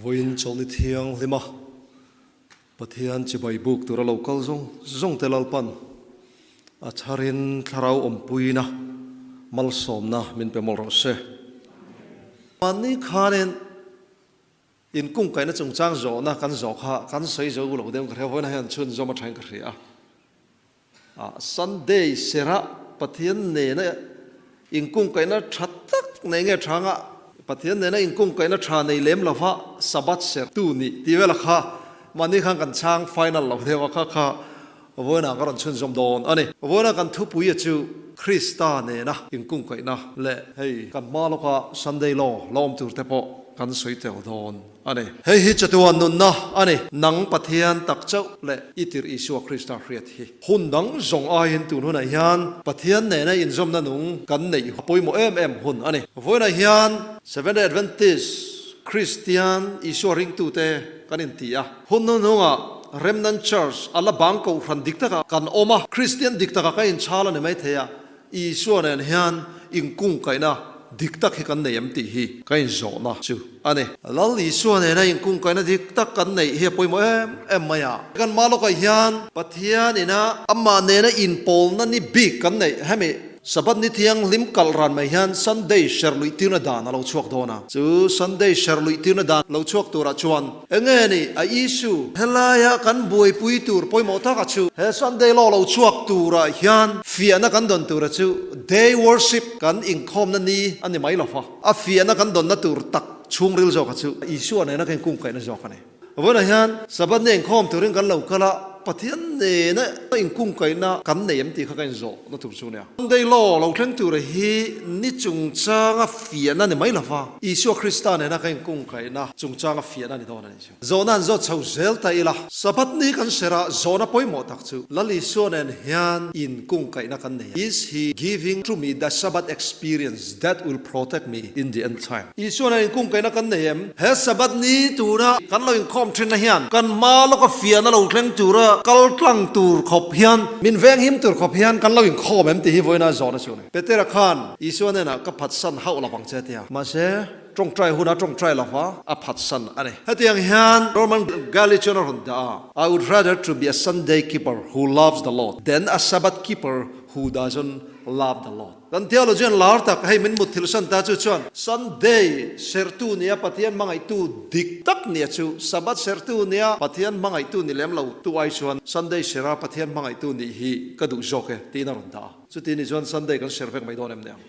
Vawiin chawlhni thianghlima Pathian chibai buk tura lo kal zawng zawng te Lalpan a tharin thlarau awmpuina malsawmna min pe mawlh rawh se. Mahni khanin inkungkaihna chungchang zawhna kan zawh kha kan sawi zo lo deuh ka hria, vawiin hian chhunzawm a thain ka hria a. Sunday serah Pathian nena inkungkaihna tha tak nei nge tha anga Pathian nena inkungkaihna tha nei lem lova Sabbath ser tu nih tih vela kha mahni khan kan chhang final lo deuh a kha kha vawiinah ka rawn chhunzawm dawn a ni. Vawiinah kan thupui a chu Krista nena inkungkaihna leh hei kan hma lawka Sunday law la awm tur te pawh kan sawi tel dawn. A ni. Hei hi chatuan nunna a ni. Nang Pathian tak chauh leh i tirh Isua Krista hriat hi. Hun dang zawng aiin tun hunah hian Pathian nena inzawmna nung kan neih a pawimawh em em hun a ni. Vawiinah hian Seventh-day Adventist Kristian Isua ringtute kan inti a. Hun hnuhnungah Remnant Church a la bang kohhran dik takah kan awm a. Kristian dik takah ka inchhal a ni maithei a. Isua nen hian inkungkaihna dik tak hi kan nei em tih hi ka inzawhna chu a ni. Lal Isua nena inkungkaihna dik tak kan neih hi a pawimawh em em mai a. Kan mah lawkah hian Pathian ina amah nena inpawlna ni bik kan neih hemi Sabbath ni thianghlim kalh ran mai hian Sunday serhluih tirna dan a lo chhuak dawn a. Chu Sunday serhluih tirna dan lo chhuak turah chuan Enge ni a issue? Helaia kan buaipui tur pawimawh taka chu he Sunday law lo chhuak turah hian fiahna kan dawn tura chu day worship kan inkhawmna ni a ni mai lo va, a fiahna kan dawnna tur tak chhungril zawka chu Isua nena kan inkungkaihna zawk a ni. Vawiinah hian Sabbath ni inkhawm turin kan lo kal a, Pathian nena inkungkaihna kan nei em tih kha ka inzawhna tur chu a nia. Sunday law lo thleng tura hi ni chungchanga fiahna ni mai lo va, Isua Krista nena ka inkungkaihna chungchanga fiahna ni dawn a ni chu. Zawhna an zawt chho zel ta ila, Sabbath ni kan serah zawhna pawimawh tak chu Lal Isua nen hian inkungkaihna kan nei a. Is he giving to me the Sabbath experience that will protect me in the end time? Isua nen inkungkaihna kan nei em? He Sabbath ni tura kan lo inkhawm thinna hian kan hma lawka fiahna lo thleng tura kal tlang tur khawp hian, min venghim tur khawp hian kan lo inkhawm em tih hi vawiina zawhna chu a ni. Petera khan Isua hnenah ka phatsan hauh lo vang che a ti a, mahse tawngtai huna tawngtai lova a phatsan a ni. Hetiang hian Roman Gallican a rawn dah a, I would rather to be a Sunday keeper who loves the Lord than a Sabbath keeper who doesn't love the Lord. Kan theologian lar tak hei min mut thil san ta chu chuan Sunday serhtu nia Pathian hmangaihtu dik tak nia chu Sabbath serhtu nia Pathian hmangaihtu ni lem lo tu ai chuan Sunday serha Pathian hmangaihtu nih hi ka duh zawk e tiin a rawn dah a. Chuti ni chuan Sunday kan ser vek mai dawn em ni ang?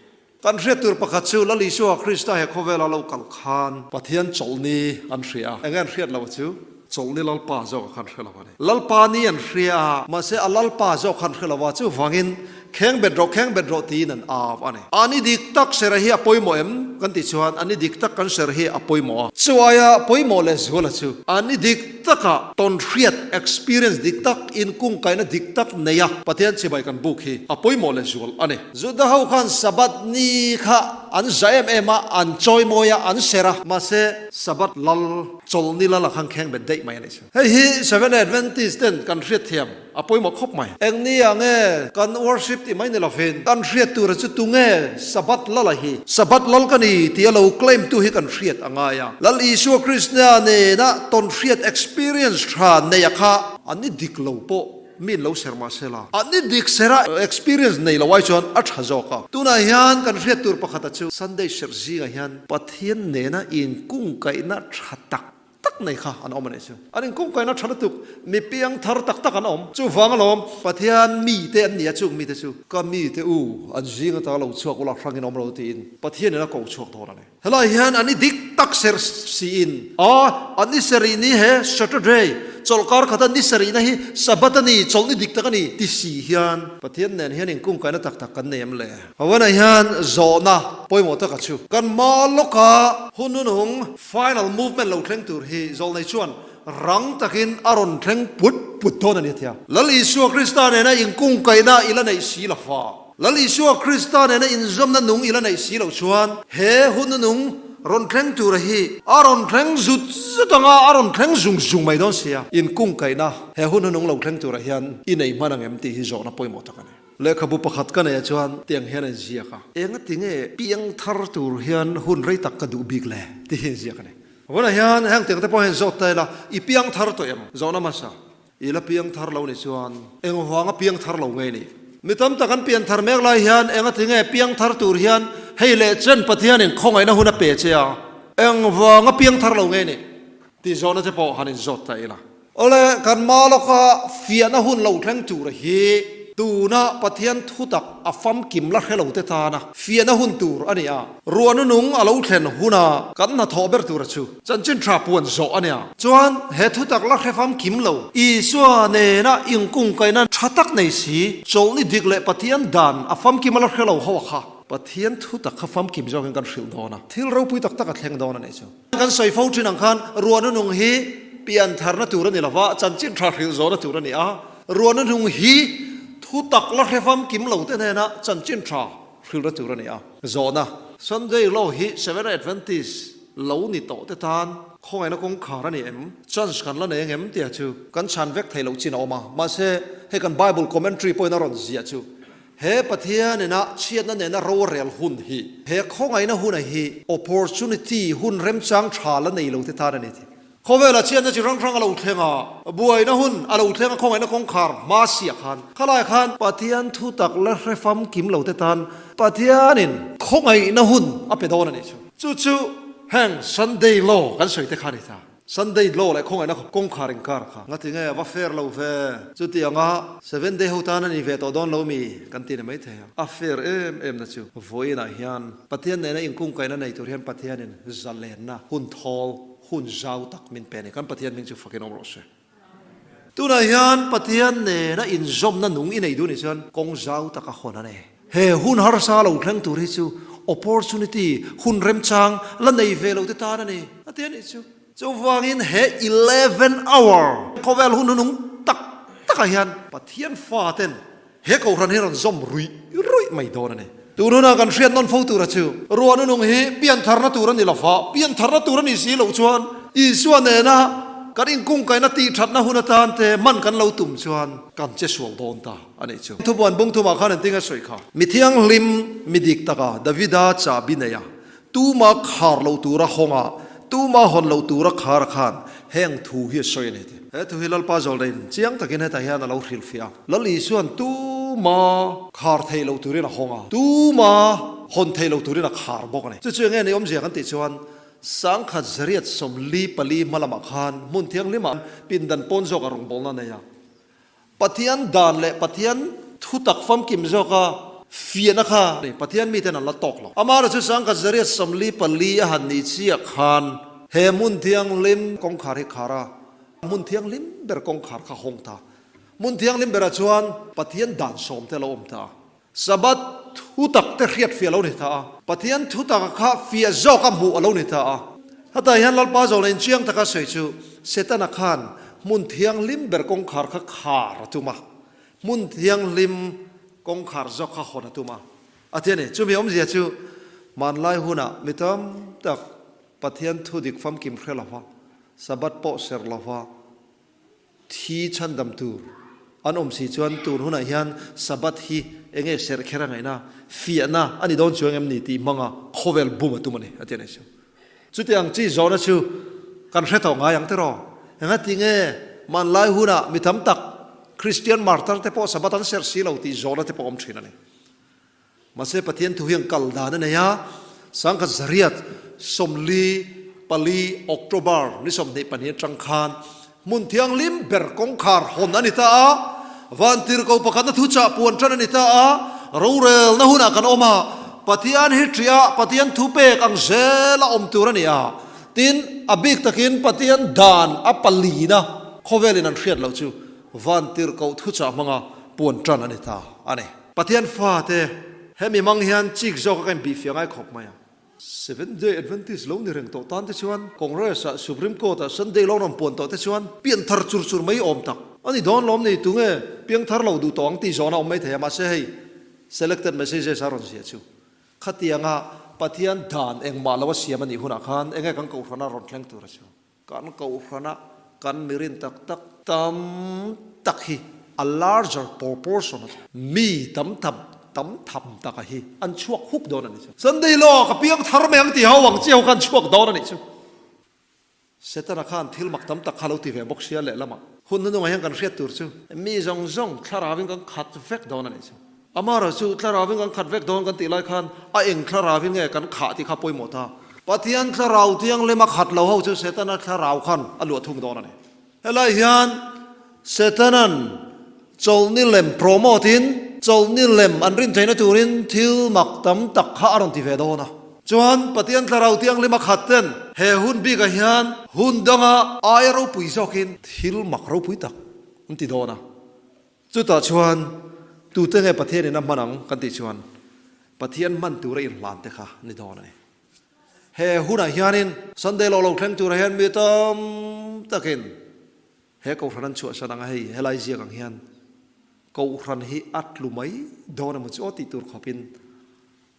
Kan hriat tur pakhat chu Lal Isua Krista he khawvela lo kal khan Pathian chawlhni an hria a. Enge an hriat lo chu? Chawlhni Lalpa zawk khan hre lo a ni. Lalpa ni an hria a, mahse a Lalpa zawk khan hre lo a, chuvangin kheng bet rawh, kheng bet rawh tiin an au a ni. A ni dik tak ser hi a pawimawh em? Kan tih chuan a ni dik tak kan ser hi a pawimawh a. Chu aia pawimawh leh zuala chu a ni dik taka tawn hriat, experience, dik tak, inkungkaihna dik tak nei a Pathian chibai kan buk hi a pawimawh leh zual a ni. Juda ho khan Sabbath ni kha an za em em a, an chawimawi a, an ser a, mahse Sabbath lal chawlhni lal a khan kheng bet daih mai a nih chu. Hei hi Seventh Adventist ten kan hriatthiam a pawimawh khawp mai. Eng ni ah nge kan worship tih mai ni lovin kan hriat tura chu tunge Sabbath lal a hi? Sabbath lal ka ni tih a lo claim tu hi kan hriat a ngai a. Lal Isua Krista nena tawn hriat experience tha nei a kha an ni dik lo pawh mi in lo ser mah se la. An ni dik ser a experience nei lo ai chuan a tha zawk a. Tunah hian kan hriat tur pakhata chu Sunday serh zingah hian Pathian nena inkungkaihna tha tak tak nei kha an awm a nih chu. An inkungkaihna tha lutuk, mi piang thar tak tak an awm. Chuvang alawm, Pathian mite an ni a, chung mite chu ka mite u, an zing ata lo chhuak ula hrangin awm lo tiin Pathianin a ko chhuak dawn a ni. Helai hian an i dik tak ser siin a, an i serih ni he Saturday, chawlhkar khata ni serihna hi Sabbath a ni, chawlhni dik tak a ni ti si hian Pathian nen hian inkungkaihna tak tak kan nei em le? Hawana hian zawhna pawimawh taka chu kan hma lawka hun hunhung final movement lo thleng tur hi zawlnei chuan rang takin a rawn thleng put put dawn a ni a tia. Lal Isua Krista nena inkungkaihna i la neih si lo fa. Lal Isua Krista nena inzawmna nung i la neih si loh chuan he hun hunhung rawn thleng tura hi a rawn thleng zut zut anga a rawn thleng zung zung mai dawn sia. Inkungkaihna he hun hunhung lo thleng turah hian i nei hman ang em tih hi zawhna pawimawh tak a ni. Lehkhabu pakhat ka neih ah chuan tiang hian a inziak a. Enga tinge piang thar tur hian hun rei tak ka duh bik le? Tih hi a inziak a ni. Vawiinah hian heng tiang te pawh hian zawt ta ila, i piang thar tawh em? Zawhna hmasa, I la piang thar lo ni chuan engvanga piang thar lo nge ni? Mi tam tak an pian thar mek lai hian engati nge piang thar tur hian hei leh chen Pathianin khawngaihna hun a pe che a, engvanga piang thar lo nge ni? Tih zawhna te pawh han inzawt ta ila. Awle, kan hma lawka fiahna hun lo thleng tur hi tuna Pathian thutak a famkim la hre lo te tana fiahna hun tur a ni a. Ruahna nung a lo thlen huna kan hnathawh ber tura chu chanchin tha puan zawh a nia. Chuan he thutak la hre famkim lo, Isua nena inkungkaihna tha tak nei si, chawlhni dik leh Pathian dan a famkim a la hre lo ho a kha. Pathian thutak kha famkim zawkin kan hrilh dawn a, thil ropui tak tak a thleng dawn a nih chu. Kan sawi fo thin ang khan ruahna nung hi piantharna tur a ni lova, chanchin tha hrilh zawhna tur a ni a. Ruahna nung hi thutak la hre famkim lo te hnena chanchin tha hrilhna tur a ni a. Zawhna, Sunday Law hi Seventh Adventist lo ni tawh te tan khawngaihna kawngkhar a ni em? Chance kan la nei angem tia chu kan chhan vek thei loh chin a awm a. Mahse, hei kan Bible commentary pawhin a rawn ziah chu He Pathian ina chhiatna nena rorel hun hi, he khawngaihna huna hi opportunity, hun remchang tha la nei lo te tan a ni tih. Khawvela chhiatna chi hrang hrang a lo thleng a, buaina hun a lo thleng a khawngaihna kawngkhar hma siah khan, khalai khan Pathian thu tak la hre famkim lo te tan Pathianin khawngaihna hun a pe dawn a nih chu. Chu chu heng Sunday law kan sawi te kha a ni ta. Sunday law leh khawngaihna kawngkhar inkar kha ngati nge a va fair lo ve? Chutianga Seven Day ho tan a ni ve tawh dawn lo mi kan ti ni mai thei a. A fair em em na chu vawiinah hian Pathian nena inkungkaihna nei tur hian Pathianin zalenna hun thawl, hun zau tak min pe a ni. Kan Pathian hming chu fakin awm rawh se. Tunah hian Pathian nena inzawmna nung i nei duh nih chuan kawng zau taka hawn a ni. He hun harsa lo thleng tur hi chu opportunity, hun remchang, la nei ve lo te tan a ni, a ti a nih chu. Chuvangin he eleven hour khawvel hun hunung tak takah hian Pathian faten He kohhran hi rawn zawm ruih ruih mai dawn a ni. Tun huna kan hriat nawn fo tura chu, ruahna nung hi piantharna tur a ni lo va, piantharna tur a ni si loh chuan Isua nena kan inkungkaihna tihthatna hun atan te hman kan lo tum chuan kan che sual dawn ta a nih chu. Thupuan bung thumah khan engtin a sawi kha? Mi thianghlim, mi dik taka Davida chahbi neia Tuma khar lo tura hawng a, tuma hawn lo tura khar a khan heng thu hi a sawi a ni ti. He thu hi Lalpa Zawlrein chiang takin hetah hian a lo hrilhfiah a. Lal Isuan tuma khar thei lo turin a hawng a, tuma hawn thei lo turin a khar bawk a ni. Chu chu enge ni awmzia kan tih chuan 1844 hma lamah khan hmun thianghlimah pindan pawn zawk a rawngbawlna a nei a. Pathian dan leh Pathian thutak famkim zawka fiahna kha Pathian miten an la tawk lo. Amah chu 1844 a han nih chiah khan he hmun thianghlim kawngkhar hi khar a, hmun thianghlim ber kawngkhar kha hawng ta. Hmun thianghlim berah chuan Pathian dan sawmte a lo awm ta a. Sabbath thutak te hriat fiah a lo ni ta a. Pathian thutak kha fiah zawka hmuh a lo ni ta a. Hetah hian Lalpa zawhna in chiang taka sawi chu Setana khan hmun thianghlim ber kawngkhar kha khar a tum a, hmun thianghlim kawngkhar zawk kha hawn a tum a, a ti a ni. Chumi awmzia chu hmanlai hunah mi tam tak Pathian thudik famkim hre lova, Sabbath pawh serh lova, Thi chhandam tur an awm si chuan tun hunah hian Sabbath hi enge serh kher a ngaihna, fiahna a ni dawn chuang em ni tih hmanga khawvel bum a tum a ni, a ti a ni chu. Chuti ang chi zawhna chu kan hre tawh ngai ang tiraw? Engati nge hmanlai hunah mi tam tak Kristian martar te pawh Sabbath an serh si lo tih zawhna te pawh awm thin a ni. Mahse Pathian thu hian kal dan a nei a, 1944 October ni 22 atang khan hmun thianghlim ber kawngkhar hawn a ni ta a, vantirhko pakhatna thuchah puan tan a ni ta a, rorelna hunah kan awm a, Pathian hi ṭiah Pathian thu pek ang zel a awm tur a ni a, tin a bik takin Pathian dan a palina khawvelin an hriat loh chu vantirhko thuchah hmanga puan tan a ni ta a ni. Pathian fate, hemi mang hian chik zawk a ka inbihfiah ngai khawp mai a. Seventh Day Adventist lo ni reng tawh tan te chuan Congress ah Supreme Court ah Sunday lo rawn puan tawh te chuan pian thar chur chur mai awm tak a ni dawn lawm ni tunge piang thar lo duh tawh ang tih zawhna awm mai thei a mahse hei selected messages a rawn ziah chu khatianga Pathian dan engmah lo a siam a nih hunah khan enge kan kohhrana rawn thleng tur a chu. Kan kohhrana kan mirin tak tak tam tak hi a larger proportion a mi tam tham tam tham taka hi an chhuak huk dawn a ni chu. Sunday law ka piang thar mai ang tih ho ang chiah ho khan chhuak dawn a nih chu. Setana khan thil mak tam tak kha lo ti ve bawk sia lehlamah hun hnuhnungah hian kan hriat tur chu mi zawng zawng thlaravin kan khat vek dawn a nih chu. Amaherawhchu thlaravin kan khat vek dawn kan tih lai khan a eng thlaravin nge kan khah tih kha pawimawh ta. Pathian thlarau thianghlim a khat lo ho chu Setana thlarau khan a luah thung dawn a ni. Helai hian Setanan chawlhni lem promote in chawlhni lem an rin theihna turin thil mak tam tak kha a rawn ti ve dawn a. Chuan Pathian Thlarau Thianghlim a khat ten he hun bikah hian hun danga aia ropui zawkin thil mak ropui tak an ti dawn a. Chutah chuan tute nge Pathianin a hman ang kan tih chuan Pathian hman tura inhlan te kha ni dawn a ni. He hunah hianin Sunday law lo thleng turah hian mi tam takin he Kohhran an chhuahsan ang a, hei helai ziak ang hian Kohhran hi a tlu mai dawn emaw chu aw tih tur khawpin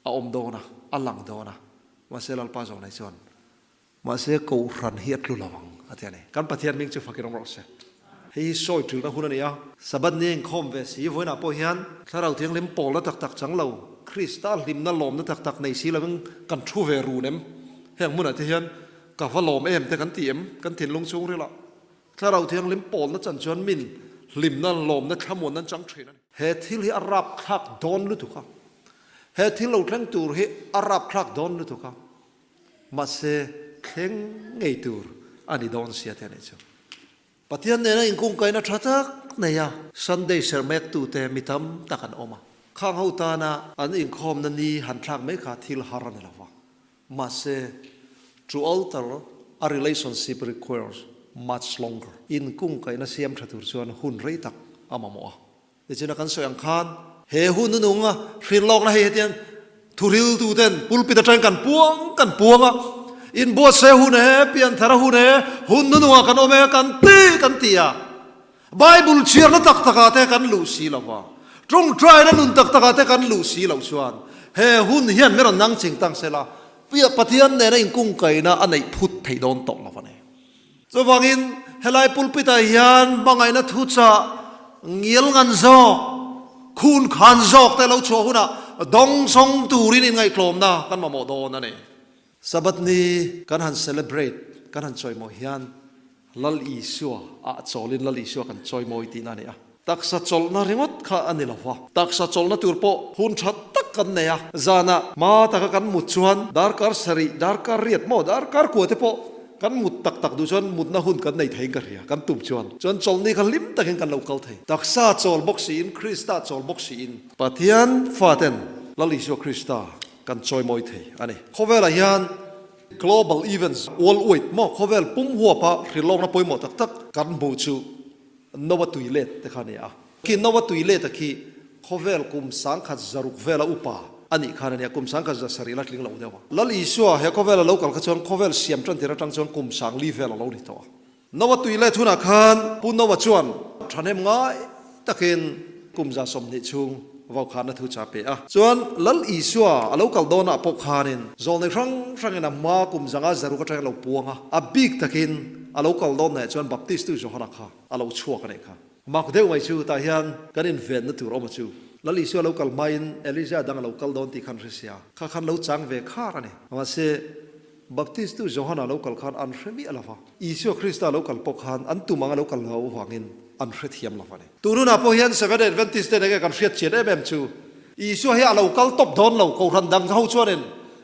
a awm dawn a, a lang dawn a, mahse Lalpa zawng nei chuan Mahse Kohhran hi a tlu lo ang a ti a ni. Kan Pathian hming chu fakin awm rawh se. Hei hi sawi ṭilna hun a ni a. Sabbath ni a inkhawm ve si. Vawiinah pawh hian Thlarau Thianghlim pawlna tak tak chang lo, Krista hlimna lawmna tak tak nei si lovin kan thu ve run em? Heng hmunah te hian ka va lawm em te kan ti em? Kan thinlung chhungrilah Thlarau Thianghlim pawlna chan chuan min hlimna, lawmna, thlamuanna an chang ṭhin a ni. He thil hi a rapthlak dawn lutuk a. He thil lo thleng tur hi a rapthlak dawn lutuk a. Mahse, thleng ngei tur a ni dawn sia te a nih chu. Pathian nena inkungkaina tha tak nei a, Sunday serh mektute mi tam tak an awm a. Khang ho tana an inkhawmna ni han thlak mai kha thil har a ni lo va. Mahse, to alter a relationship requires much longer. Inkungkaina siam tha tur chuan hun rei tak a mamawh a. Tichuan kan sawi ang khan he hun nunung a hrilhlawkna hei hetiang thuriltu ten pulpit atangin kan puang kan puang a, inbuatsaih a hun e, pianthar a hun e, hun nunungah kan awm e kan ti kan ti a, Bible chhiarna tak takah te kan luh si lo va, tawngtaina nun tak takah te kan luh si loh chuan he hun hian min rawn nang ching tang sela, Pathian nena inkungkaihna a neih phut theih dawn tawh lo a ni. Chuvangin helai pulpit-ah hian hmangaihna thuchah ngial ngan zawk, khun khan zawk te lo chhuah hunah dawngsawng turin inngaihtlawmna kan mamawh dawn a ni. Sabbath ni kan han celebrate, kan han chawimawi hian Lal Isua ah chawlin Lal Isua kan chawimawi tihna a ni a. Taksa chawlhna ringawt kha a ni lo va, taksa chawlhna tur pawh hun tha tak kan nei a, zanah hma taka kan mut chuan darkar sarih, darkar riat maw, darkar kua te pawh kan mut tak tak duh chuan mutna hun kan nei theiin ka hria, kan tum chuan. Chuan chawlhni kha hlim takin kan lo kal thei. Taksa chawl bawk siin, Krista chawl bawk siin. Pathian faten Lal Isua Krista kan chawimawi thei a ni. Khawvelah hian Global events, world wide maw, khawvel pum huapa hrilhlawkna pawimawh tak tak kan hmuh chu Noa tui let te kha a ni a. Khi Noa tui let a khi khawvel kum 1060 vela upa a nih khan a nia, kum 1170 la tling lo deuh a. Lal Isua he khawvel a lo kal kha chuan khawvel siam tan tir atang chuan kum 40 vel a lo ni tawh a. Noa tui let hunah khan Pu Noa chuan thahnem ngai takin kum 120 chhung vaukhana thu cha pe a. Chuan Lal Isua a lo kal dawnah pawh khanin zawlnei hrang hrangin a hma kum 560 atangin a lo puang a, a bik takin a lo kal dawn naih chuan Baptistu Johana kha a lo chhuak a nih kha. Mak deuh mai chu tah hian kan invenna tur awm a chu. Lal Isua lo kal hmain Elija dang a lo kal dawn tih khan hre sia, kha khan lo chang ve khar a ni. Mahse, Baptistu Johana lo kal khan an hre miah lo va, Isua Krista lo kal pawh khan an tum ang a lo kal lo avangin an hrethiam lo a ni. Tun hunah pawh hian Seventh-day Adventist te nge kan hriat chian em em chu Isua hi a lo kal tawp dawn lo, Kohhran dang ho chuanin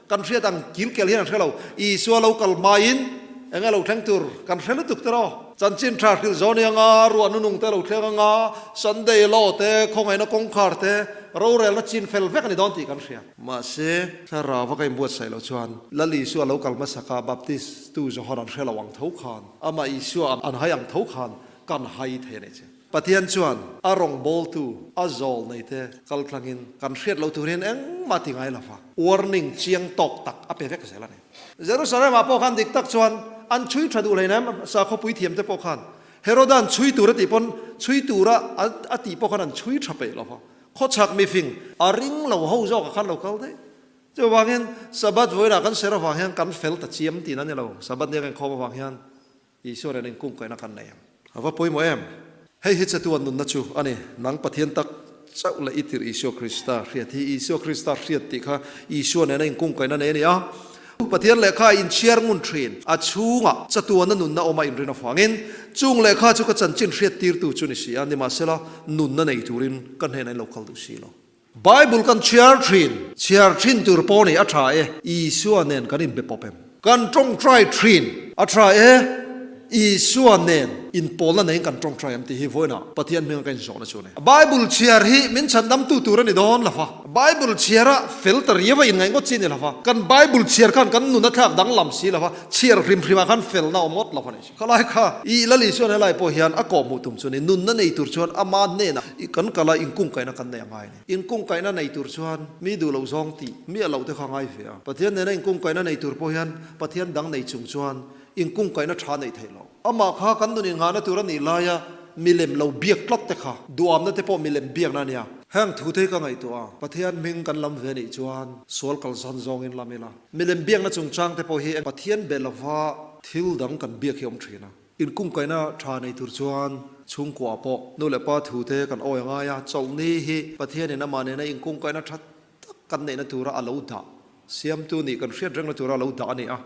kan hriat ang kilkel hian an hre lo. Isua lo kal hmain eng a lo thleng tur kan hre lutuk te rawh. Chanchin tha hrilh zawn i anga, ruah nunung te lo thleng anga, Sunday law te, khawngaihna kawngkhar te, rorelna chin fel vek a ni dawn tih kan hria. Mahse, thlarau a ka inbuatsaih loh chuan Lal Isua lo kal hmasaka Baptist tu John an hre lo ang tho khan, amah Isua an hai ang tho khan kan hai thei a nih chu. Pathian chuan a rawngbawltu, a zawl neite kal tlangin kan hriat loh turin engmah ti ngai lova warning chiang tawk tak a pe vek zel a ni. Jerusalem-ah pawh khan dik tak chuan an chhui tha duh hleinem, sakhaw puithiamte pawh khan Heroda an chhui tur a tih pawn chhui tura a tih pawh khan an chhui tha peih lova. Khawchhak mifing a ring lo ho zawkah khan lo kal daih. Chuvangin Sabbath vawiinah kan ser avang hian kan fel ta chiam tihna a ni lo. Sabbath nia kan inkhawm avang hian Isua nen inkungkaihna kan nei ang. A va pawimawh em? Hei hi chatuan nunna chu a ni. Nang Pathian tak chauh leh i tirh Isua Krista hriat hi Isua Krista hriat tih kha Isua nena inkungkaihna nei a ni a. Pathian lehkha in chhiar ngun thin, a chhungah chatuana nunna awma inrin avangin chung lehkha chu ka chanchin hriattirtu chu ni si a, nimahsela nunna nei turin ka hnenah in lo kal duh si lo. Bible kan chhiar thin, chhiar thin tur pawh nih a tha e, Isua nen kan inbe pawp em? Kan tawngtai thin a tha e, Isua nen inpawlna neiin kan tawngtai em tih hi vawiinah Pathian hminga ka inzawhna chu a ni. Bible chhiar hi min chhandamtu tur a ni dawn lo va, Bible chhiara fel ta riau a inngaih ngawt chi a ni lo va, kan Bible chhiar khan kan nun a thlak danglam si lo va, chhiar hrim hrimah khan felna awm ngawt lo a ni. Khalai kha i Lal Isuan helai pawh hian a kawhhmuh tum chu a ni. Nunna nei tur chuan ama hnenah kan kal a, inkungkaihna kan nei a ngai a ni. Inkungkaihna nei tur chuan mi duh loh zawng tih miah loh te kha a ngai ve a. Pathian nena inkungkaihna nei tur pawh hian Pathian dang nei chung chuan inkungkaihna tha neih theih loh. Amah kha kan nun innghahna tur a nih laia milem lo biak tlat te kha duamna te pawh milem biakna a nia. Heng thu te hi ka ngaihtuah a, Pathian hming kan lam ve nih chuan sual kalsan zawngin lam ila. Milem biakna chungchang te pawh hi Pathian be lova thil dang kan biak hi awm thin a. Inkungkaihna tha nei tur chuan chhungkua pawh nu leh pa thu te kan awi a ngai a, chawlhni hi Pathianin amah nena inkungkaihna tha tak kan neihna tura a lo dah, siamtu nih kan hriat rengna tura a lo dah a ni a.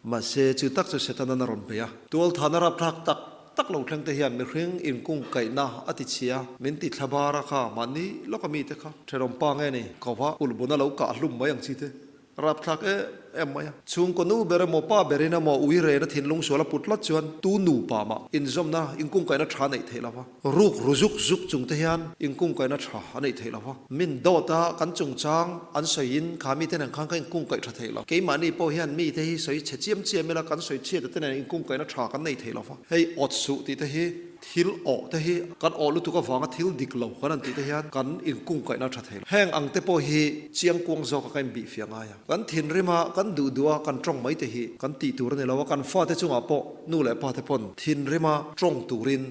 Mahse, chu tak chu Setanan a rawn bei a. Tualthana rapthlak tak tak lo thleng te hian mihring inkungkaihna a ti chhia, min ti thla bar a kha, mahni lawka mite kha thenawm pa nge ni, kova ulhbuna lo kah hlum mai ang chi te rapthlak em em mai a. Chhungkaw nu ber emaw pa berin emaw ui rena thinlung sual a put tlat chuan tu nupa mah inzawmna inkungkaihna tha neih theih lo va. Ruk ru zuk zuk chung te hian inkungkaihna tha a neih theih lo va. Min dawt a, kan chungchang an sawiin kha mite nen khan ka inkungkaih tha thei lo. Keimahni pawh hian mite hi sawi chhe chiam chiam ila kan sawi chhiat te nen inkungkaihna tha kan nei thei lo va. Hei awt suh tih te hi, thil awh te hi kan awh lutuk avanga thil dik lo kan han tih te hian kan inkungkaihna tha thei lo. Heng ang te pawh hi chiangkuang zawka ka inbihfiah ngai a. Kan thinrim a, kan duh duh a, kan tawng mai te hi kan tih tur a ni lo a, kan fate chungah pawh nu leh pa te pawn thinrima tawng turin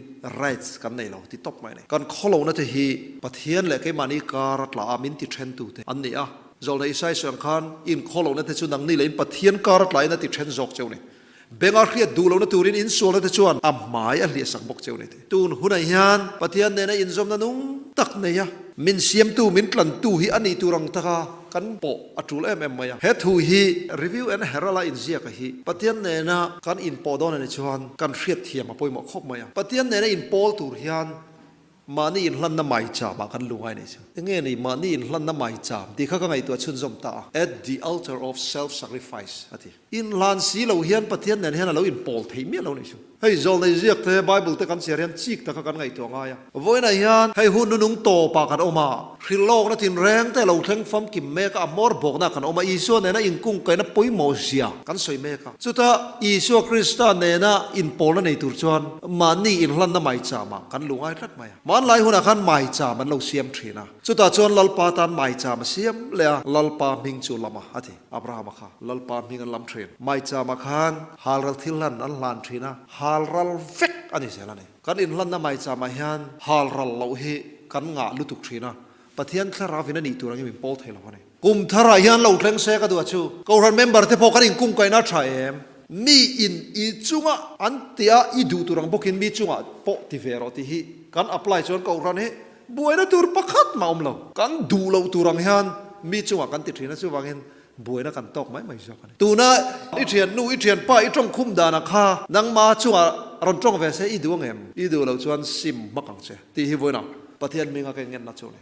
rights kan nei lo ti tawp mai a ni. Kan khawlohna te hi Pathian leh keimahni kar a tla a min ti then tu te an ni a. Zawlna Isai sawi ang khan in khawlohna te chu nangni leh in Pathian kar a tla in a ti then zawk cheu ni. Benga hriat duh lohna turin in sualna te chuan a hmai a hliahsak bawk cheu ni ti. Tun hunah hian Pathian nena inzawmna nung tak nei a, min siamtu, min tlantu hi a nih tur ang taka kan pawh a tul em em mai a. He thu hi Review and Herald a inziaka hi Pathian nena kan inpawh dawn a nih chuan kan hriatthiam a pawimawh khawp mai a. Pathian nena inpawl tur hian Mahni inhlanna maicham ah kan lu ngai nei chu. Enge ni mahni inhlanna maicham tih kha ka ngaihtuah chhunzawm ta a. At the altar of self sacrifice a ti. Inhlan si lo hian Pathian nen hian a lo inpawl thei miah lo ni chu. Hei zawlnei ziak te, Bible te kan chhiar hian chik taka kan ngaihtuah ngai a. Vawiinah hian hei hun nunung tawpah kan awm a, hrilhlawkna tinreng te lo thleng famkim mek a, a hmawr bawkna kan awm a, Isua nena inkungkaihna pawimawh zia kan sawi mek a. Chuta Isua Krista nena inpawlna nei tur chuan mahni inhlanna maicham-ah kan lu ngai tlat mai a. Hmanlai hunah khan maicham an lo siam thin a. Chutah chuan Lalpa tan maicham a siam leh a, Lalpa hming chu lam a, a ti. Abrahama kha Lalpa hming an lam thin. Maicham-ah khan halral thil hlan an hlan thin a, halral vek a ni zel a ni. Kan inhlanna maicham-ah hian halral loh hi kan ngah lutuk thin a, Pathian thlarau in a nih tur angin min pawl thei lo a ni. Kum tharah hian lo thleng se ka duh a chu. Kohhran member te pawh kan inkungkaihna a tha em? Mi in i chunga an tia i duh tur ang bawkin mi chungah pawh ti ve rawh tih hi kan apply chuan kohhran hi buaina tur pakhat mah awm lo. Kan duh loh tur ang hian mi chungah kan ti thin a chuvangin buaina kan tawk mai mai zawk a ni. Tuna i thiannu, i thianpa, i tawngkhum danah kha nangma chungah rawn tawng ve se i duh ang em? I duh loh chuan sim hmak ang che tih hi vawiinah Pathian hminga ka ingenna chu a ni.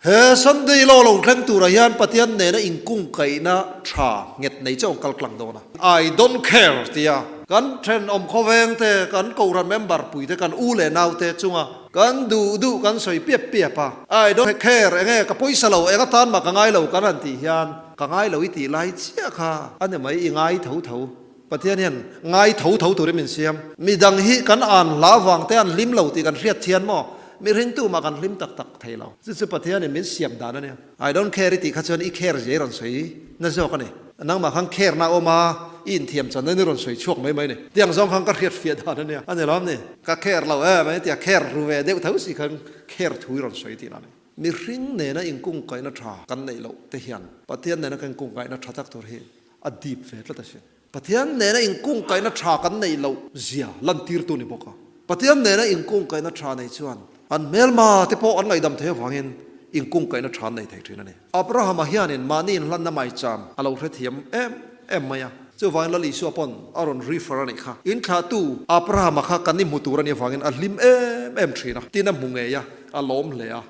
He Sunday law lo thleng turah hian Pathian nena inkungkaihna tha nghet nei chauh kal tlang dawn a. I don't care tia kan thenawm khawveng te, kan kohhran member pui te, kan u leh nau te chunga kan duh duh kan sawi piap piap a. I don't care enge ka pawisa lo, eng atan mah ka ngai lo kan han tih hian ka ngai lo i tih lai chiah kha a ni mai, i ngai tho tho. Pathian hian ngai tho tho turin min siam. Midang hi kan an hla vang te an hlim lo tih kan hriat thian maw? Mihring tumah kan hlim tak tak thei lo. Chu chu Pathianin min siam dan a nia. I don't care i tih kha chuan i care zia i rawn sawi na zawk a ni. Nangmah khan care na awm a, i inthiam chan na in i rawn sawi chhuak mai mai a ni. Tiang zawng khan ka hriat fiah dan a nia. A ni lawm ni? Ka care lo em a tia care ru ve deuh tho si khan care thu i rawn sawi tihna a ni. Mihring nena inkungkaihna tha kan neih loh te hian Pathian nena kan inkungkaihna tha tak tur hi a dip ve tlat asin. Pathian nena inkungkaihna tha kan neih loh zia lantirtu ni bawk a. Pathian nena inkungkaihna tha nei chuan an hmelma te pawh an ngaihdam thei avangin inkungkaihna tha an nei thei thin a ni. Abrahama hianin mahni inhlanna maicham a lo hrethiam em em mai a, chuvangin Lal Isua pawn a rawn refer a nih kha. Inthlahtu Abrahama kha kan inhmu tur a nih avangin a hlim em em thin a, tin a hmu ngei a, a lawm hle a,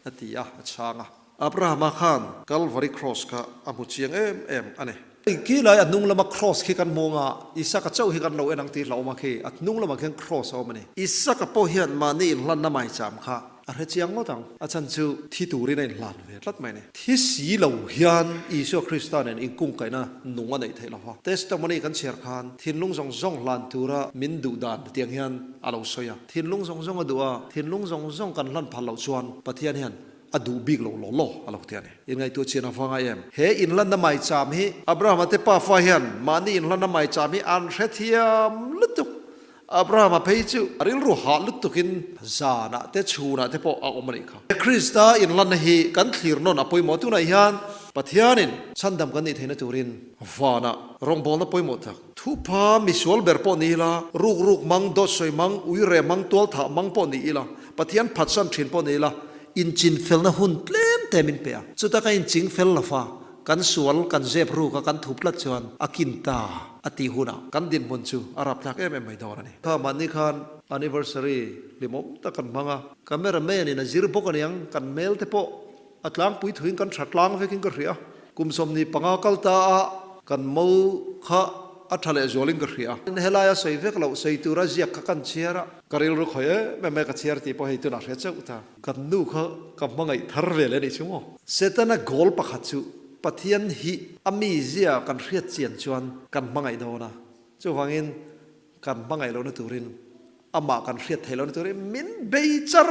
a ti a, a chhang a. Abrahama khan Calvary Cross kha a hmu chiang em em a ni. Khi lai a hnung lama Cross khi kan hmu anga, Isaka chauh hi kan lo en ang tih hlauhawm a khi, a hnung lamah khian Cross a awm a ni. Isaka pawh hian mahni inhlanna maicham kha a hre chiang ngawt ang, a chhan chu thi turin a inhlan ve tlat mai a ni. Thi si lo hian Isua Krista nen inkungkaihna nung a neih theih lo va. Testimony kan chhiar khan thinlung zawng zawng hlan tura min duh dan tiang hian a lo sawi a. Thinlung zawng zawng a duh a, thinlung zawng zawng kan hlan phal loh chuan Pathian hian a duh bik lo law law a lo ti a ni. Inngaihtuah chian a vanga em? He inhlanna maicham hi Abrahama te pafa hian mahni inhlanna maicham hi an hrethiam lutuk. Abrahama phei chu a rilru hah lutukin zanah te chhunah te pawh a awm a nih kha. Krista inhlanna hi kan thlir nawn a pawimawh. Tunah hian Pathianin chhandam kan nih theihna turin vanah rawngbawlna pawimawh tak, thupha misual ber pawh ni ila, ruk ruk mang, dawt sawi mang, uire mang, tualthah mang pawh ni ila, Pathian phatsan thin pawh ni ila, Inchinfelna hun tlem te min pe a, chuta ka inchingfel lo fa, kan sual kan zep ruk a kan thup tlat chuan a kin ta a tih hunah kan dinhmun chu a rapthlak em em mai dawn a ni. Kha mahni khan anniversary hlimawm tak kan hmang a, camera man in a zir bawk aniang kan hmel te pawh a tlangpui thuin kan tha tlang vekin ka hria. Kum 25 kal ta a kan mo kha a tha leh zualin ka hria. Helaia sawi vek loh sawi tura ziak kha kan chhiar a. Ka rilru khawi em em mai ka chhiar tih pawh hei tunah hria chauh ta. Kan nu kha ka hmangaih thar ve leh a nih chu maw? Setana goal pakhat chu Pathian hi a mizia kan hriat chian chuan kan hmangaih dawn a, chuvangin kan hmangaih lohna turin amah kan hriat theih lohna turin min bei char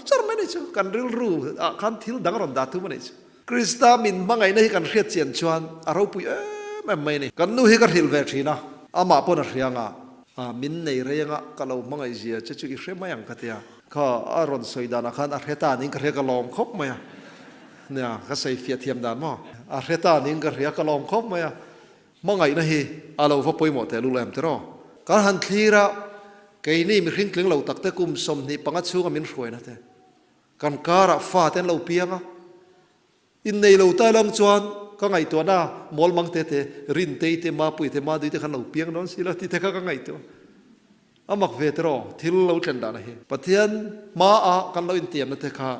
char mai a nih chu. Kan rilru ah khan thil dang a rawn dah tum a nih chu. Krista min hmangaihna hi kan hriat chian chuan a ropui em em mai a ni. Kan nu hi ka hrilh ve thin a, amah pawn a hria anga, min nei rei anga ka lo hmangaih zia che chu i hre mai ang ka ti a. Kha a rawn sawi danah khan a hre ta niin ka hria ka lawm khawp mai a, nia ka sawi fiah thiam dan maw? A hre ta niin ka hria ka lawm khawp mai a, hmangaihna hi a lo va pawimawh teh lul em tiraw? Kan han thlir a, keini mihring tling lo takte kum 25 chhunga min hruaina te, Kan karah fate an lo piang a, innei lo ta lang chuan ka ngaihtuahna mawl mang te te, Rintei te, Mapui te, Madui te khan lo piang dawn si lo tih te kha ka ngaihtuah. A mak ve tiraw thil lo thlen dahna hi. Pathian hmaah kan lo intiamna te kha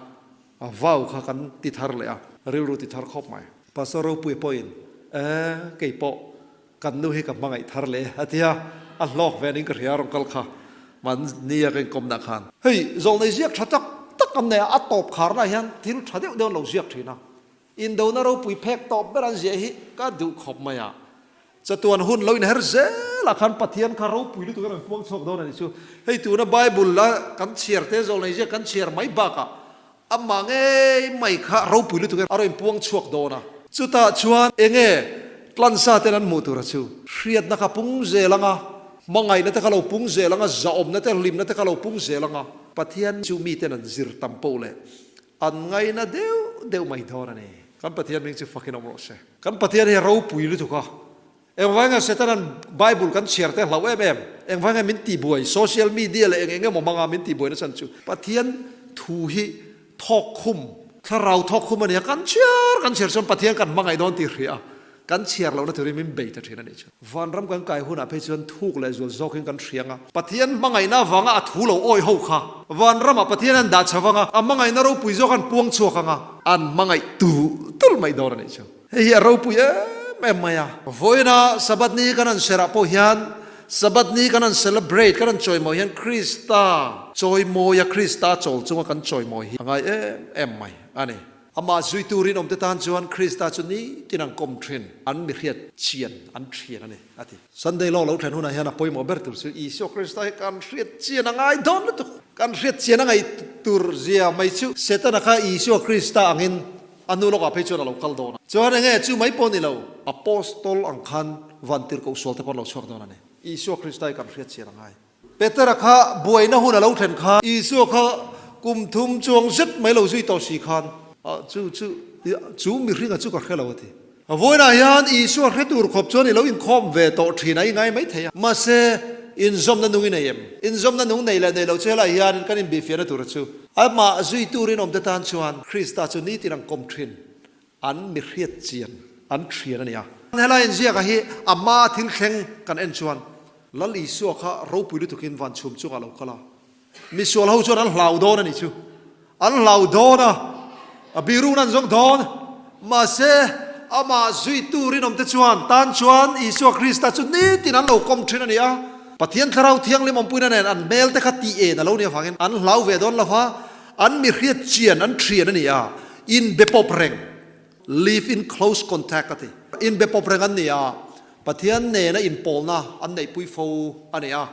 a vau kha kan ti thar leh a, rilru ti thar khawp mai. Pastor Ropuia pawhin, Eh, kei pawh Kan nu hi ka hmangaih thar leh a ti a, a hlawk ve ning ka hria a rawn kal kha mahni a ka inkawmna khan. Hei zawlnei ziak tha tak tak an nei a, a tawp kharna hian thil tha deuh deuh an lo ziak thin a, indona ropui phek tawp ber an ziah hi ka duh khawp mai a, chatuan hun lo inher zel ah khan Pathian kha ropui lutuk a rawn puang chhuak dawn a nih chu. Hei tuna Bible a kan chhiar te zawlnei ziak kan chhiar mai bakah Amah ngei mai kha ropui lutuk a rawn inpuang chhuak dawn a. Chutah chuan enge tlansa ten an hmuh tura chu? Hriatna kha pung zel anga, hmangaihna te kha lo pung zel anga, zahawmna te, hlimna te kha lo pung zel anga. Pathian chu miten an zir tam poh leh an ngaina deuh deuh mai dawn a ni. Kan Pathian hming chu fakin awm rawh se. Kan Pathian hi a ropui lutuk a. Engvanga Setanan Bible kan chhiar te hlauh em em? Engvanga min tihbuai social media leh eng eng emaw hmanga min tihbuai nachhan chu Pathian thu hi thawk khum, thlarau thawk khum a nia, kan chhiar kan chhiar chuan Pathian kan hmangaih dawn tih hria a, kan chhiar lohna turin min bei ta thin a nih chu. Vanram kan kai hunah phei chuan thuk leh zual zawkin kan hria anga, Pathian hmangaihna avanga a thu lo awi ho kha Vanramah Pathian an dah chho anga, a hmangaihna ropui zawk an puang chhuak anga, an hmangaih tulh tulh mai dawn a nih chu. Hei hi a ropui em em mai a. Vawiina Sabbath ni kan han serah pawh hian, Sabbath ni kan han celebrate, kan han chawimawi hian Krista chawimawia Krista chawl chunga kan chawimawi hi a ngai em em mai a ni. Amah zui turin awmte tan chuan Krista chu nitin an kawm thin, an mi hriat chian an thian a ni, a ti. Sunday law lo thlen hunah hian a pawimawh ber tur chu Isua Krista hi kan hriat chian a ngai dawn lutuk. Kan hriat chian a ngaih tur zia mai chu Setana kha Isua Krista angin A hnu lawkah phei chuan a lo kal dawn a. Chuan enge chu mai pawh ni lo, Apostol ang khan vantirhkoh sual te pawh an lo chhuak dawn a ni. Isua Krista hi kan hriat chian a ngai. Petera kha buaina hun a lo thlen khan Isua kha kum thum chuang zet mai lo zui tawh si khan, Ah chu chu, chu mihringa chu ka hre lo a ti. Vawiinah hian Isua hre tur khawp chuan i lo inkhawm ve tawh thin a, i ngai mai thei a. Mahse. Inzawmna nung i nei em? Inzawmna nung nei leh nei lo chu helai hianin kan inbihfiahna tura chu amah zui turin awmte tan chuan Krista chu nitin ang kawm thin an mi hriat chian an thian a ni a. Helai inziaka hi a hmaa thil thleng kan en chuan Lal Isua kha ropui lutukin van chhum chungah a lo kal a. Misual ho chuan an hlau dawn a nih chu. An hlau dawn a, a birukna an zawng dawn. Mahse, amah zuitu rinawmte chuan tan chuan Isua Krista chu nitin an lo kawm thin a ni a. Pathian Thlarau Thianghlim awmpuina nen an hmel te kha tih en a lo nih avangin an hlau ve dawn lo va, an mi hriat chian an thian a ni a, inbe pawp reng, live in close contact a ti. Inbe pawp reng an ni a, Pathian nena inpawlna an neihpui fo a ni a.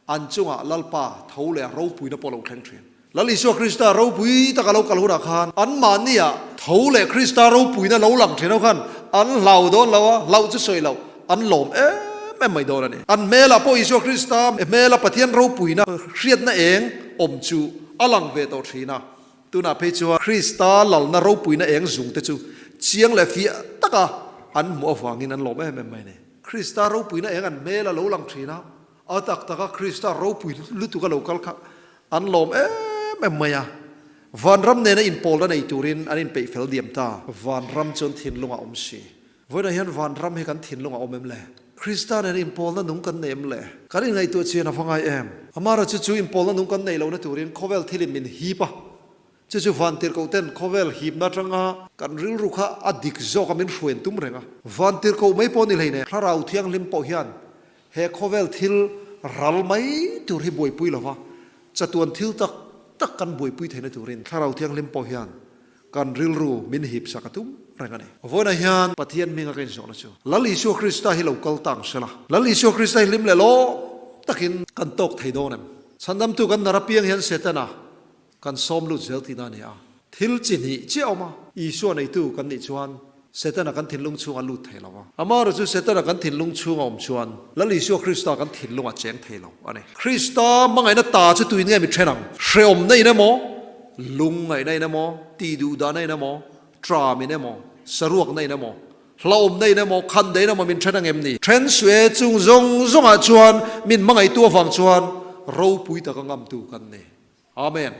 An chungah Lalpa tho leh a ropuina pawh a lo thleng thin. Lal Isua Krista ropui taka lo kal hunah khan anmahniah tho leh Krista ropuina lo lang thin ho khan an hlau dawn lo a, hlauh chu sawi loh, an lawm em em mai dawn a ni. An hmelah pawh Isua Krista hmela Pathian ropuina hriatna eng awm chu a lang ve tawh thin a. Tunah phei chuan Krista lalna ropuina eng zung te chu chiang leh fiah taka an hmuh avangin an lawm em em mai a ni. Krista ropuina eng an hmel a lo lang thin a, A tak taka Krista ropui lutuk a lo kal kha an lawm em em mai a. Vanram nena inpawlna nei turin an inpeih fel diam ta. Vanram chuan thinlung a awm si. Vawiinah hian vanram hi kan thinlung a awm em le? Krista nena inpawlna nung kan nei em le? Kan inngaihtuah chian a va ngai em? Amaherawhchu chu inpawlna nung kan neih lohna turin khawvel thilin min hip a. Chu chu Vantirhkoh ten khawvel hipna atanga kan rilru kha a dik zawk a min hruain tum reng a. Vantirhkoh mai pawh ni hleine Thlarau Thianghlim pawh hian he khawvel thil ral mai tur hi buaipui lova chatuan thil tak tak kan buaipui theihna turin Thlarau Thianghlim pawh hian kan rilru min hip sak a tum reng a ni. Vawiinah hian Pathian hminga ka inzawhna chu Lal Isua Krista hi lo kal tang sela, Lal Isua Krista hi hlim leh lawm takin kan tawk thei dawn em? Chhandamtu kan nar apiang hian Setana Kan sawm lut zel tihna a ni a. Thil chi hnih chiah awm a. Isua neitu kan nih chuan Setana kan thinlung chhungah lut thei lo a. Amaherawhchu chu Setana kan thinlung chhunga awm chuan Lal Isua Krista kan thinlungah cheng thei lo a ni. Krista hmangaihna ta chu tuin nge mi then ang? Hrehawmna in emaw, lungngaihna in emaw, tihduhdahna in emaw, tram in emaw, saruakna in emaw, hlauhawmna in emaw, khandaih in emaw min then ang em ni? Then suh e, chung zawng zawngah chuan min hmangaihtu avang chuan ropui taka ngamtu kan ni. Amen.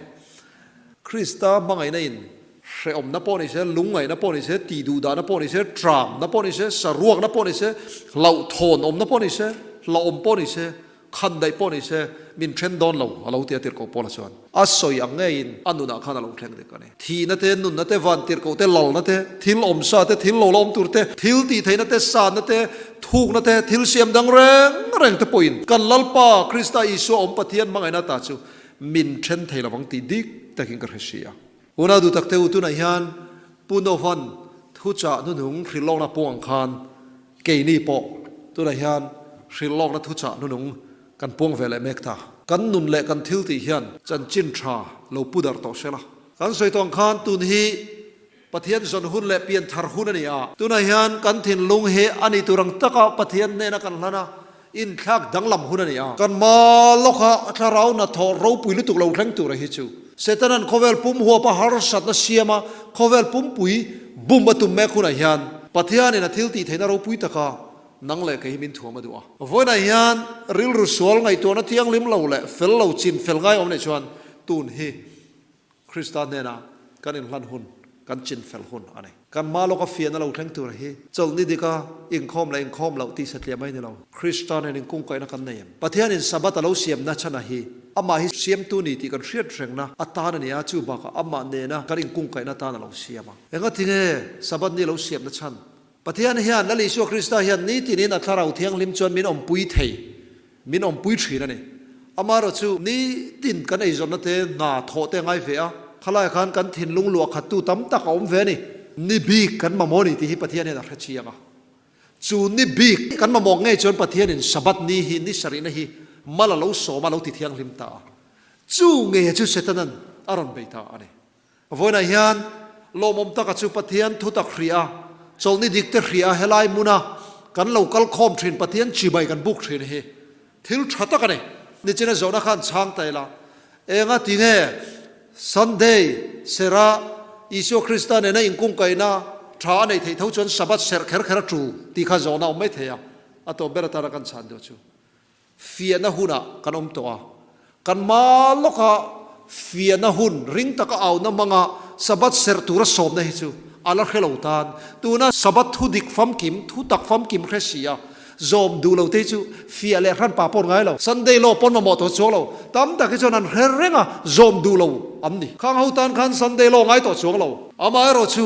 Krista hmangaihna in hrehawmna pawh ni se, lungngaihna pawh ni se, tihduhdahna pawh ni se, tramna pawh ni se, saruakna pawh ni se, hlauhthawnawmna pawh ni se, hlauhawm pawh ni se, khandaih pawh ni se, min then dawn lo, a lo ti a tirhkoh Paula chuan. A sawi ang ngeiin a nunah khan a lo thleng dik a ni. Thihna te, nunna te, van tirhkoh te, lalna te, thil awmsa te, thil lo la awm tur te, thil tihtheihna te, sanna te, thukna te, thil siam dang reng reng te pawhin kan Lalpa Krista Isua awm Pathian hmangaihna ta chu Min then thei lovang tih dik takin ka hre si a. Unau duh tak te u, tunah hian Pu Novan thuchah hnuhnung hrilhlawkna puang ang khan keini pawh tunah hian hrilhlawkna thuchah hnuhnung kan puang ve leh mek ta. Kan nun leh kan thil tih hian chanchin tha lo pu darh tawh se la. Kan sawi tawh ang khan tun hi Pathian zawn hun leh pian thar hun a ni a. Tunah hian kan thinlung hi a ni tur ang taka Pathian hnena kan hlan a, inthlak danglam hun a ni a. Kan hma lawka thlarau hnathawh ropui lutuk lo thleng tura hi chu Setana'n khawvel pum huapa harsatna siama khawvel pumpui bum a tum mek hunah hian Pathianin a thil tih theihna ropui taka nang leh kei hi min thuam a duh a. Vawiinah hian rilru sual ngaihtuahna thianghlim lo leh fel lo chin fel ngai awm nei chuan tun hi Krista hnena kan inhlan hun, kan chinfel hun a ni. Kan hma lawka fiahna lo thleng tur hi chawlhni dika inkhawm leh inkhawm loh tih satliah mai ni lo. Krista nen inkungkaihna kan nei em? Pathianin Sabbath a lo siamna chhanah hi amah hi siamtu ni tih kan hriat rengna atan a ni a, chu bakah amah nena kan inkungkaihna atan a lo siam a. Engatinge Sabbath ni a lo siamna chhan? Pathian hian, Lal Isua Krista hian nitinin a Thlarau Thianghlim chuan min awmpui thei, min awmpui thin a ni. Amaherawh chu nitin kan eizawnna te, hna thawh te a ngai ve a, khalaiah khan kan thinlung luah khattu tam tak a awm ve a ni. Ni bik kan mamawh a ni tih hi Pathian hian a hre chiang a. Chu ni bik kan mamawh ngei chuan Pathianin Sabbath ni hi, ni sarihna hi mal a lo sawm a, a lo ti thianghlim ta a. Chu ngei chu Setana'n a rawn bei ta a ni. Vawiinah hian lawmawm taka chu Pathian thutak hria, chawlhni dikte hria helai hmuna kan lo kal khawm thin Pathian chibai kan buk thin hi thil tha tak a ni. Nichina zawhna khan chhang ta ila, enga ti nge Sunday serah Isua Krista nena inkungkaihna tha a neih theih tho chuan Sabbath serh kher kher a tul tih kha zawhna a awm mai thei a, a tawp ber atana kan chhan duh chu. Fiahna hunah kan awm tawh a, kan hma lawka fiahna hun ring taka auna hmanga Sabbath serh tura sawmna hi chu a la hre lo tan. Tuna Sabbath thu dik famkim, thu tak famkim hre si a, zawm duh lo te hi chu fiah leh hranpa pawh an ngai lo. Sunday law pawn mamawh tawh chuang lo. Tam tak hi chuan an hre reng a, zawm duh lo an ni. Khang ho tan khan Sunday law ngai tawh chuang lo. Amaherawh chu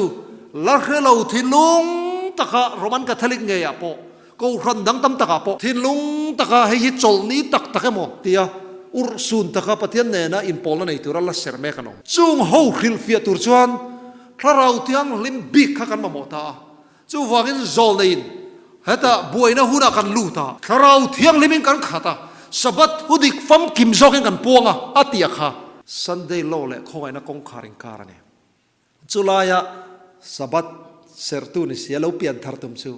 la hre lo thinlung taka Roman Catholic ngeiah pawh Kohhran dang tam takah pawh thinlung taka hei hi chawlhni tak tak emaw tia urhsun taka Pathian nena inpawlna nei tura la ser mek an awm. Chung ho hrilhfiah tur chuan Thlarau Thianghlim bik kha kan mamawh ta a, chuvangin zawlneiin hetah buaina hunah kan lut a, Thlarau Thianghlimin kan khat a, Sabbath hu dik famkim zawkin kan puang a, a ti a kha. Sunday law leh khawngaihna kawngkhar inkar a ni. Chulaia Sabbath serhtu ni sia lo pian thar tum chu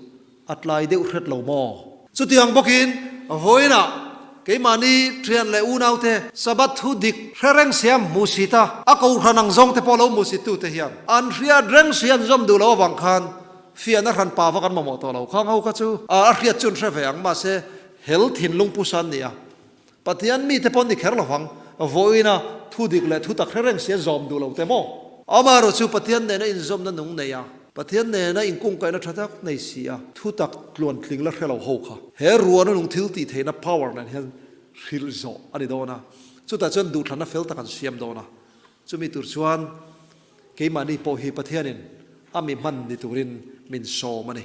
a tlai deuh hret lo maw? Chutiang bawkin vawiinah keimahni thian leh unaute Sabbath thu dik hre reng sia hmu si ta, a kohhran ang zawngte pawh lo hmu si tute hian an hriat reng si an zawm duh loh avang khan fiahna hran pa vak an mamawh tawh lo. Khang ho kha chu a hriat chu an hre ve ang, mahse hel thinlung pu san nia. Pathian mite pawh ni kher lovang, vawiina thu dik leh thu tak hre reng si a zawm duh lo te maw? Amaherawh chu Pathian nena inzawmna nung nei a, Pathian nena inkungkaihna tha tak nei si a, thu tak tluantling la hre lo ho kha he ruahna nung thil tih theihna power nen hian hrilh zawh a ni dawn a, chutah chuan duhthlanna fel tak an siam dawn a, chumi tur chuan keimahni pawh hi Pathianin a mi hman ni turin min sawm a ni.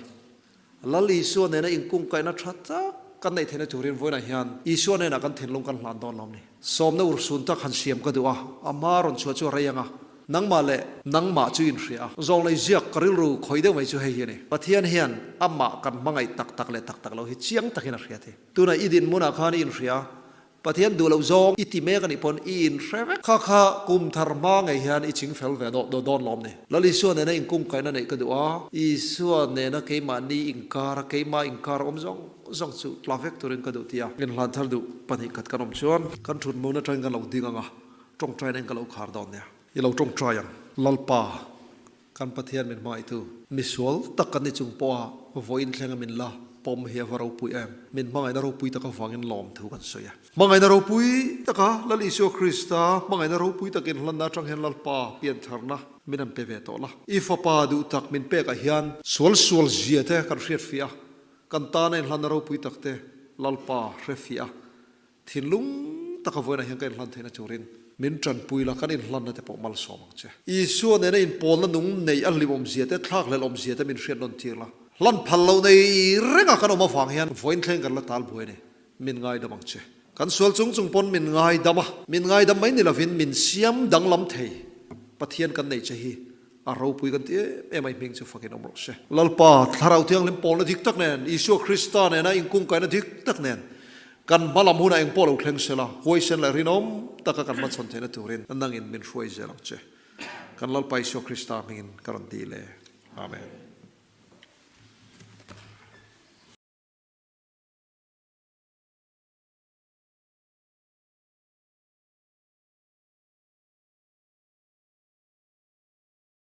Lal Isua nena inkungkaihna tha tak kan neih theihna turin vawiinah hian Isua hnenah kan thinlung kan hlan dawn lo ni. Sawmna urhsun tak han siam ka duh a, a hma rawn chhuah chu a rei ang a, nangmah leh nangmah chu inhria a. Zawnglei ziak ka rilru khawih deuh mai chu hei hi a ni. Pathian hian amah kan hmangaih tak tak leh tak tak lo hi chiang takin a hria thei. Tunah i dinhmunah khan i inhria a, Pathian duh loh zawng i ti mek a nih pawn i inhre vek. Kha kha kum thar hma ngei hian i ching fel ve dawh dawn lawm ni. Lal Isua nena inkungkaihna neih ka duh a, Isua nena keimahni inkar a, keimah inkar awm zawng zawng chu tla vek turin ka duh ti a. Inhlan thar duh 2 khat kan awm chuan kan thut hmun atangin kan lo ding ang a, tawngtaina in ka lo khar dawn nia. I lo tawngtai ang. Lalpa. Kan Pathian min hmangaihtu, misual tak kan ni chung pawha vawiin thlenga min la pawm hi a va ropui em? Min hmangaihna ropui tak avangin lawmthu kan sawi a. Hmangaihna ropui taka Lal Isua Krista hmangaihna ropui takin hlanna atang hian Lalpa piantharna min han pe ve tawh la. I Fapa duh tak min pekah hian sual sual zia te kan hriatfiah a, kan tana inhlanna ropui tak te Lalpa hrefiah a, Thinlung taka vawiinah hian ka inhlan theihna turin min tanpui la, kan inhlanna te pawh malsawm ang che. Isua nena inpawlna nung neih a hlim awmzia te, thlakhlelh awmzia te min hriat nawn tir la. Hlan phal lo nei renga kan awm avang hian vawiin thleng kan la tal buai a ni. Min ngaidam ang che. Kan sual chung chung pawn min ngaidam a, min ngaidam mai ni lovin min siam danglam thei Pathian kan nei che hi A ropui kan ti em em a, i hming chu fakin awm rawh se. Lalpa, Thlarau Thianghlim pawlna dik tak nen, Isua Krista nena inkungkaihna dik tak nen, kan hma lam hunah engpawh lo thleng sela, huaisen leh rinawm taka kan hmachhawn theihna turin nangin min hruai zel ang che. Kan Lalpa Isua Krista hmingin ka rawn ti le. Amen.